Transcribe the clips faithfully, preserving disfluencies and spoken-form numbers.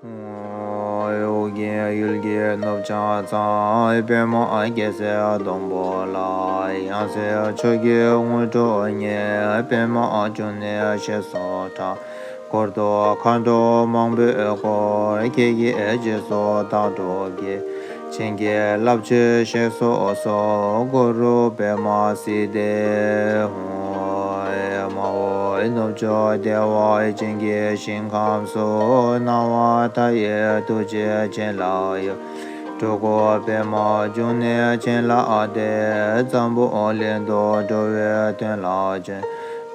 ཨོ་རྒྱན་ཡུལ་གྱི་ནུབ་བྱང་མཚམས། པདྨ་རྒྱལ་སྲས་སྡོང་པོ་ལ། ཡང་སྲིད་ཆོས་ཀྱི་དངོས་གྲུབ་བརྙེས། པདྨ་འབྱུང་གནས་ཞེས་སུ་གྲགས། འཁོར་དུ་མཁའ་འགྲོ་མང་པོས་བསྐོར། ཁྱེད་ཀྱི་རྗེས་སུ་བདག་སྒྲུབ་ཀྱིས། བྱིན་གྱིས་བརླབ་ཕྱིར་གཤེགས་སུ་གསོལ། གུ་རུ་པདྨ་སིདྡྷི་ཧཱུྃ། མ་འོངས་ནུབ་ཕྱོགས་བདེ་བ་ཅན་གྱི་ཞིང་ཁམས་སུ། སྣང་བ་མཐའ་ཡས་ཐུགས་རྗེ་ཅན་ལ་གཡོ། སྤྲུལ་སྐུ་པདྨ་འབྱུང་གནས་བྱིན་བརླབས་ཏེ། འཛམ་བུ་གླིང་དུ་འགྲོ་བའི་དོན་ལ་བྱོན།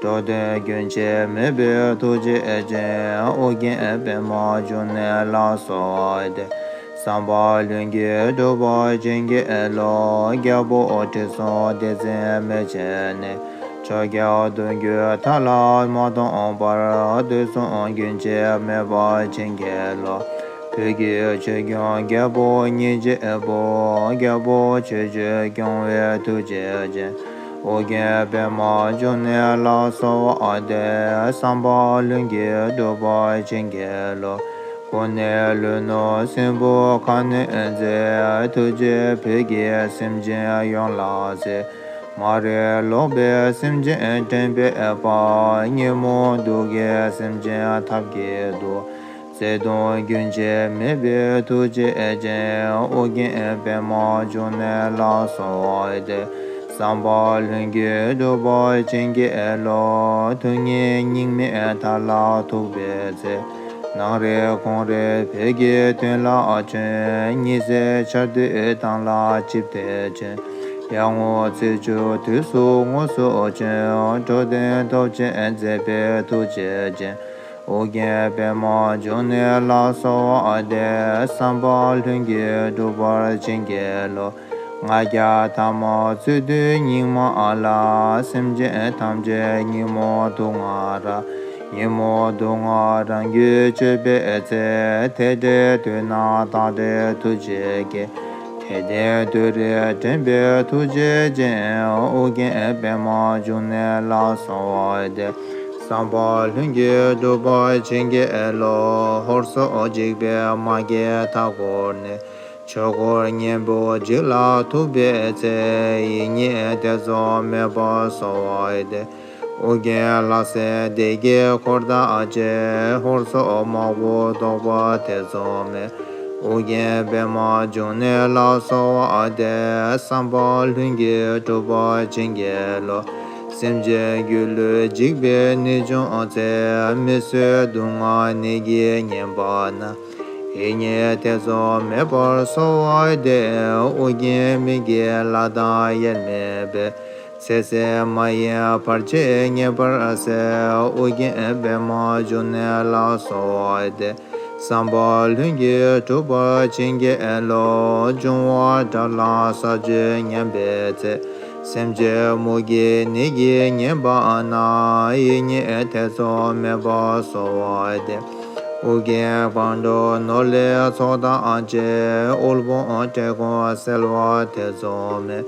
འགྲོ་དོན་རྒྱུན་ཆད་མེད་པའི་ཐུགས་རྗེ་ཅན། ཨོ་རྒྱན་པདྨ་འབྱུང་གནས་ལ་གསོལ་བ་འདེབས། བསམ་པ་ལྷུན་གྱིས་འགྲུབ་པར་བྱིན་གྱིས་རློབས། རྒྱལ་པོ་ཁྲི་སྲོང་ལྡེ་བཙན་མན་ཆད་ནས། ཕྱོགས་བརྒྱད་གདུང་བརྒྱུད་མཐའ་ལ་མ་སྟོངས་བར། དུས་གསུམ་རྒྱུན་ཆད་མེད་པར་བྱིན་གྱིས་རློབས། བོད་ཀྱི་ཆོས་སྐྱོང་རྒྱལ་པོ་ཉིད་ཀྱི་བུ། རྒྱལ་པོ་ཆོས་སྤྱོད་སྐྱོང་བའི་ཐུགས་རྗེ་ཅན། ཨོ་རྒྱན་པདྨ་འབྱུང་གནས་ལ་གསོལ་བ་འདེབས། བསམ་པ་ལྷུན་གྱིས་འགྲུབ་པར་བྱིན་གྱིས་རློབས། ཀུན་ནས་ལྷོད་ནུབ་སྲིན་པོ་ཁ་གནོན་མཛད། ཐུགས་རྗེས་བོད་ཀྱི་སེམས་ཅན་ཡོངས་ལ་གཟིགས། མ་རིག་ལོག་པའི་སེམས་ཅན་འདྲེན་པའི་དཔལ། ཉོན་མོངས་དུག་གི་སེམས་ཅན་ཐབས་ཀྱིས་བཟློག། བརྩེ་གདུང་རྒྱུན་ཆད་མེད་པའི་ཐུགས་རྗེ་ཅན། ཨོ་རྒྱན་པདྨ་འབྱུང་གནས་ལ་གསོལ་བ་འདེབས། བསམ་པ་ལྷུན་གྱིས་འགྲུབ་པར་བྱིན་གྱིས་རློབས། ཐུགས་ཉིད་གཉིས་མེད་མཐའ་ལ་ཐུག་པའི་ཚེ། ནང་རེ་ཁོང་རེ་བོད་ཀྱི་དོན་ལ་བྱོན། ཉི་ཟེར་འཆར་སྡུད་དང་ལ་ཆིབས་ཏེ་བྱོན། ཡར་ངོ་ཚེས་བཅུ་དུས་སུ་དངོས་སུ་བྱོན། འགྲོ་དོན་སྟོབས་ཆེན་མཛད་པའི་ཐུགས་རྗེ་ཅན། ཨོ་རྒྱན་པདྨ་འབྱུང་གནས་ལ་གསོལ་བ་འདེབས། བསམ་པ་ལྷུན་གྱིས་འགྲུབ་པར་བྱིན་གྱིས་རློབས། ལྔ་བརྒྱ་ཐ་མ་རྩོད་དུས་སྙིགས་མ་ལ། སེམས་ཅན་ཐམས་ཅད་ཉོན་མོངས་དུག་ལྔ་རགས། ཉོན་མོངས་དུག་ལྔ་རང་རྒྱུད་གཅོད་པའི་ཚེ། དེ་འདྲའི་དུས་ན་བདག་འདྲའི་ཐུགས་རྗེ་ཀྱིས། དད་ལྡན་དུད་འགྲོ་འདྲེན་པའི་ཐུགས་རྗེ་ཅན། ཨོ་རྒྱན་པདྨ་འབྱུང་གནས་ལ་གསོལ་བ་འདེབས། བསམ་པ་ལྷུན་གྱིས་འགྲུབ་པར་བྱིན་གྱིས་རློབས། ཧོར་སོག་འཇིགས་པའི་དམག་གིས་མཐའ་བསྐོར་ནས། ཆོས་འཁོར་གཉན་པོ་འཇིག་ལ་ཐུག་པའི་ཚེ། ཡིད་གཉིས་ཐེ་ཚོམ་མེད་པར་གསོལ་བ་འདེབས། ཨོ་རྒྱན་ལྷ་སྲིན་སྡེ་བརྒྱད་འཁོར་དང་བཅས། ཧོར་སོག་དམག་དཔུང་བཟློག་པར་ཐེ་ཚོམ་མེད། ཨོ་རྒྱན་པདྨ་འབྱུང་གནས་ལ་གསོལ་བ་འདེབས། བསམ་པ་ལྷུན་གྱིས་འགྲུབ་པར་བྱིན་གྱིས་རློབས། སེམས་ཅན་སྒྱུ་ལུས་འཇིག་པའི་ནད་བྱུང་ཚེ། མི་བཟོད་སྡུག་བསྔལ་ནད་ཀྱིས་ཉེན་པ་ན། ཡིད་གཉིས་ཐེ་ཚོམ་མེད་པར་གསོལ་བ་འདེབས། ཨོ་རྒྱན་མི་བསྐྱོད་ལྷ་དང་དབྱེར་མེད་པས། ཚེ་ཟད་མ་ཡིན་བར་ཆད་ངེས་པར་སེལ། ཨོ་རྒྱན་པདྨ་འབྱུང་གནས་ལ་གསོལ་བ་འདེབས། བསམ་པ་ལྷུན་གྱིས་འགྲུབ་པར་བྱིན་གྱིས་རློབས། འབྱུང་བ་དགྲར་ལངས་ས་བཅུད་ཉམས་པའི་ཚེ། སེམས་ཅན་མུ་གེའི་ནད་ཀྱིས་ཉེན་པ་ན། ཡིད་གཉིས་ཐེ་ཚོམ་མེད་པར་གསོལ་བ་འདེབས། ཨོ་རྒྱན་སྒང་དྲུག་ནོར་ལྷའི་ཚོགས་དང་བཅས། དབུལ་ཕོངས་བཀྲེས་སྐོམ་སེལ་བར་ཐེ་ཚོམ་མེད།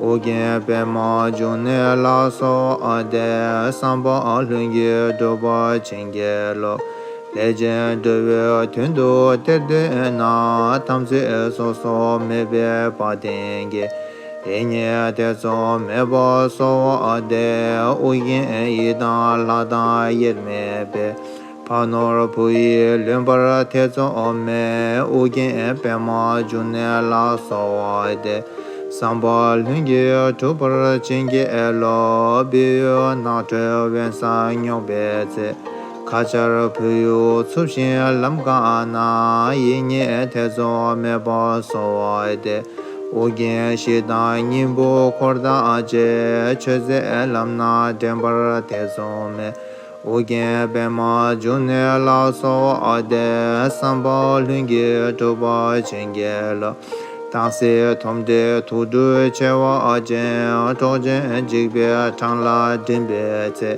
ཨོ་རྒྱན་པདྨ་འབྱུང་གནས་ལ་གསོལ་བ་འདེབས། བསམ་པ་ལྷུན་གྱིས་འགྲུབ་པར་བྱིན་གྱིས་རློབས། ལས་ཅན་འགྲོ་བའི་དོན་དུ་གཏེར་འདོན་ན། དམ་ཚིག་སོ་སོར་མེད་པའི་དཔའ་གདེང་གིས། ཡིད་གཉིས་ཐེ་ཚོམ་མེད་པར་གསོལ་བ་འདེབས། ཨོ་རྒྱན་ཡི་དམ་ལྷ་དང་དབྱེར་མེད་པས། ཕ་ནོར་བུ་ཡིས་ལོན་པར་ཐེ་ཚོམ་མེད། ཨོ་རྒྱན་པདྨ་འབྱུང་གནས་ལ་གསོལ་བ་འདེབས། བསམ་པ་ལྷུན་གྱིས་འགྲུབ་པར་བྱིན་གྱིས་རློབས། སྦས་ཡུལ་ནགས་ཁྲོད་དབེན་ས་སྙོགས་པའི་ཚེ། ཁ་ཆར་བུ་ཡུག་འཚུབས་ཤིང་ལམ་འགགས་ན། ཡིད་གཉིས་ཐེ་ཚོམ་མེད་པར་གསོལ་བ་འདེབས། ཨོ་རྒྱན་ཞི་དང་སྙིང་པོ་འཁོར་དང་བཅས། ཆོས་མཛད་ལམ་སྣ་འདྲེན་པར་ཐེ་ཚོམ་མེད། ཨོ་རྒྱན་པདྨ་འབྱུང་གནས་ལ་གསོལ་བ་འདེབས། བསམ་པ་ལྷུན་གྱིས་འགྲུབ་པར་བྱིན་གྱིས་རློབས། སྟག་གཟིག་དོམ་དྲེད་དུག་སྦྲུལ་མཆེ་བ་ཅན། འབྲོག་ཆེན་འཇིགས་པའི་འཕྲང་ལ་འགྲིམ་པའི་ཚེ།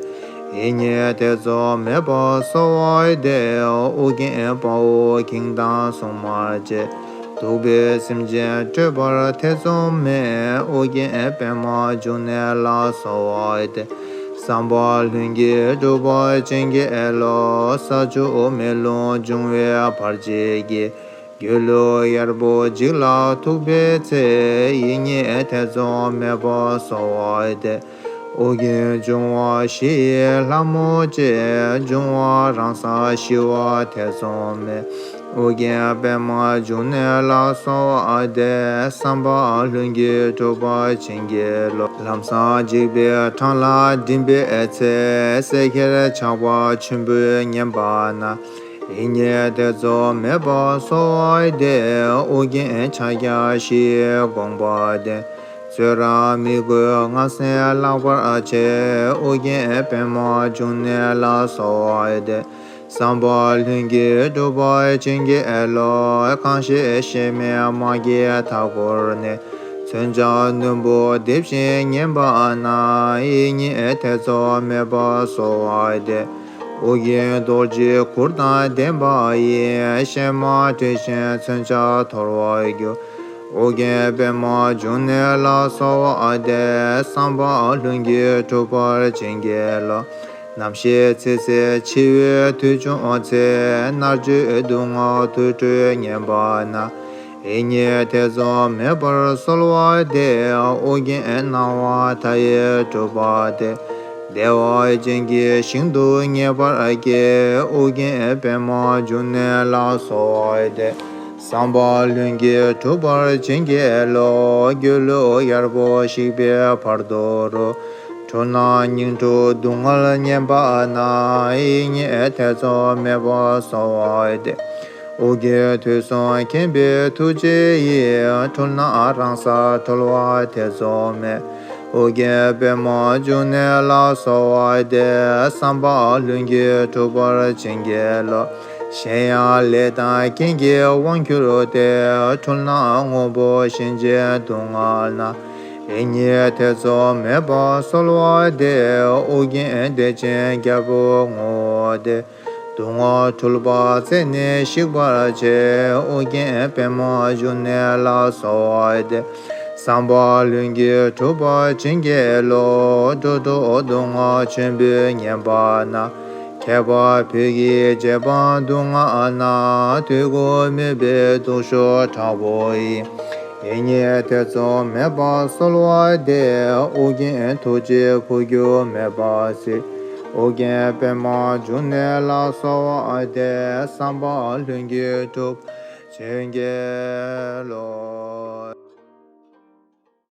ཡིད་གཉིས་ཐེ་ཚོམ་མེད་པར་གསོལ་བ་འདེབས། ཨོ་རྒྱན་དཔའ་བོ་གིང་དང་སྲུང་མར་བཅས། གདུག་པའི་སེམས་ཅན་སྐྲོད་པར་ཐེ་ཚོམ་མེད། ཨོ་རྒྱན་པདྨ་འབྱུང་གནས་ལ་གསོལ་བ་འདེབས། བསམ་པ་ལྷུན་གྱིས་གྲུབ་པར་བྱིན་གྱིས་རློབས། ས་བཅུ་མེ་རླུང་འབྱུང་བའི་བར་ཆད་ཀྱིས། སྒྱུ་ལུས་གཡར་པོ་འཇིག་ལ་ཐུག་པའི་ཚེ། ཡིད་གཉིས་ཐེ་ཚོམ་མེད་པར་གསོལ་བ་འདེབས། ཨོ་རྒྱན་འབྱུང་བ་བཞི་ཡི་ལྷ་མོ་བཅས། འབྱུང་བ་རང་སར་ཞི་བ་ཐེ་ཚོམ་མེད། ཨོ་རྒྱན་པདྨ་འབྱུང་གནས་ལ་གསོལ་བ་འདེབས། བསམ་པ་ལྷུན་གྱིས་གྲུབ་པར་བྱིན་གྱིས་རློབས། ལམ་སྲང་འཇིགས་པའི་འཕྲང་ལ་འགྲིམ་པའི་ཚེ། བསད་ཁྱེར་ཆགས་པ་ཆེན་པོས་ཉེན་པ་ན། ཡིད་གཉིས་ཐེ་ཚོམ་མེད་པར་གསོལ་བ་འདེབས། ཨོ་རྒྱན་ཕྱག་རྒྱ་བཞིའི་དགོངས་པ་བརྟན། བཙོན་རར་མི་རྒོད་ངན་སེམས་བརླག་པར་བྱེད། ཨོ་རྒྱན་པདྨ་འབྱུང་གནས་ལ་གསོལ་བ་འདེབས། བསམ་པ་ལྷུན་གྱིས་གྲུབ་པར་བྱིན་གྱིས་རློབས། གང་ཞིག་གཤེད་མའི་དམག་གིས་མཐའ་བསྐོར་ནས། མཚོན་ཆ་རྣོན་པོས་འདེབས་ཤིང་ཉེན་པ་ན། ཡིད་གཉིས་ཐེ་ཚོམ་མེད་པར་གསོལ་བ་འདེབས། ཨོ་རྒྱན་རྡོ་རྗེའི་གུར་དང་ལྡན་པ་ཡིས། གཤེད་མ་བསྒྲལ་ཞིང་མཚོན་ཆ་འཐོར་བར་འགྱུར། ཨོ་རྒྱན་པདྨ་འབྱུང་གནས་ལ་གསོལ་བ་འདེབས། བསམ་པ་ལྷུན་གྱིས་གྲུབ་པར་བྱིན་གྱིས་རློབས། རྣམ་ཤེས་ཚེ་ཟད་འཆི་བའི་དུས་བྱུང་ཚེ། མནར་གཅོད་སྡུག་བསྔལ་དུར་ཁྲོད་ཉེན་པ་ན། ཡིད་གཉིས་ཐེ་ཚོམ་མེད་པར་གསོལ་བ་འདེབས། ཨོ་རྒྱན་སྣང་བ་མཐའ་ཡས་གྲུབ་པ་སྟེ། བདེ་བ་ཅན་གྱི་ཞིང་དུ་ངེས་པར་སྐྱེ། ཨོ་རྒྱན་པདྨ་འབྱུང་གནས་ལ་གསོལ་བ་འདེབས། བསམ་པ་ལྷུན་གྱིས་གྲུབ་པར་བྱིན་གྱིས་རློབས། སྒྱུ་ལུས་གཡར་པོ་ཞིག་པའི་བར་དོ་རུ། འཁྲུལ་སྣང་ཉིང་འཁྲུལ་སྡུག་བསྔལ་ཉེན་པ་ན། ཡིད་གཉིས་ཐེ་ཚོམ་མེད་པར་གསོལ་བ་འདེབས། ཨོ་རྒྱན་དུས་གསུམ་མཁྱེན་པའི་ཐུགས་རྗེ་ཡིས། འཁྲུལ་སྣང་རང་སར་གྲོལ་བ་ཐེ་ཚོམ་མེད། ཨོ་རྒྱན་པདྨ་འབྱུང་གནས་ལ་གསོལ་བ་འདེབས། བསམ་པ་ལྷུན་གྱིས་གྲུབ་པར་བྱིན་གྱིས་རློབས། གཞན་ཡང་ལས་དང་རྐྱེན་གྱི་དབང་གྱུར་ཏེ། འཁྲུལ་སྣང་དངོས་པོ་ཞེན་ཅིང་སྡུག་བསྔལ་ན། ཡིད་གཉིས་ཐེ་ཚོམ་མེད་པར་གསོལ་བ་འདེབས། ཨོ་རྒྱན་བདེ་ཆེན་རྒྱལ་པོའི་ངོ་བོ་སྟེ། སྡུག་བསྔལ་འཁྲུལ་པ་རྩད་ནས་ཞིག་པར་བྱེད། ཨོ་རྒྱན་པདྨ་འབྱུང་གནས་ལ་གསོལ་བ་འདེབས། བསམ་པ་ལྷུན་གྱིས་གྲུབ་པར་བྱིན་གྱིས་རློབས། འགྲོ་དྲུག་སྡུག་བསྔལ་ཆེན་པོས་ཉེན་པ་ན། ཁྱད་པར་བོད་ཀྱི་རྗེ་འབངས་སྡུག་བསྔལ་ན། དུས་ཀུན་མོས་པའི་སྡུག་ཤོས་དྲག་པོ་ཡིས། ཡིད་གཉིས་ཐེ་ཚོམ་མེད་པར་གསོལ་བ་འདེབས། ཨོ་རྒྱན་ཐུགས་རྗེས་འཕོ་འགྱུར་མེད་པར་གཟིགས། ཨོ་རྒྱན་པདྨ་འབྱུང་གནས་ལ་གསོལ་བ་འདེབས། བསམ་པ་ལྷུན་གྱིས་གྲུབ་བྱིན་གྱིས་རློབས།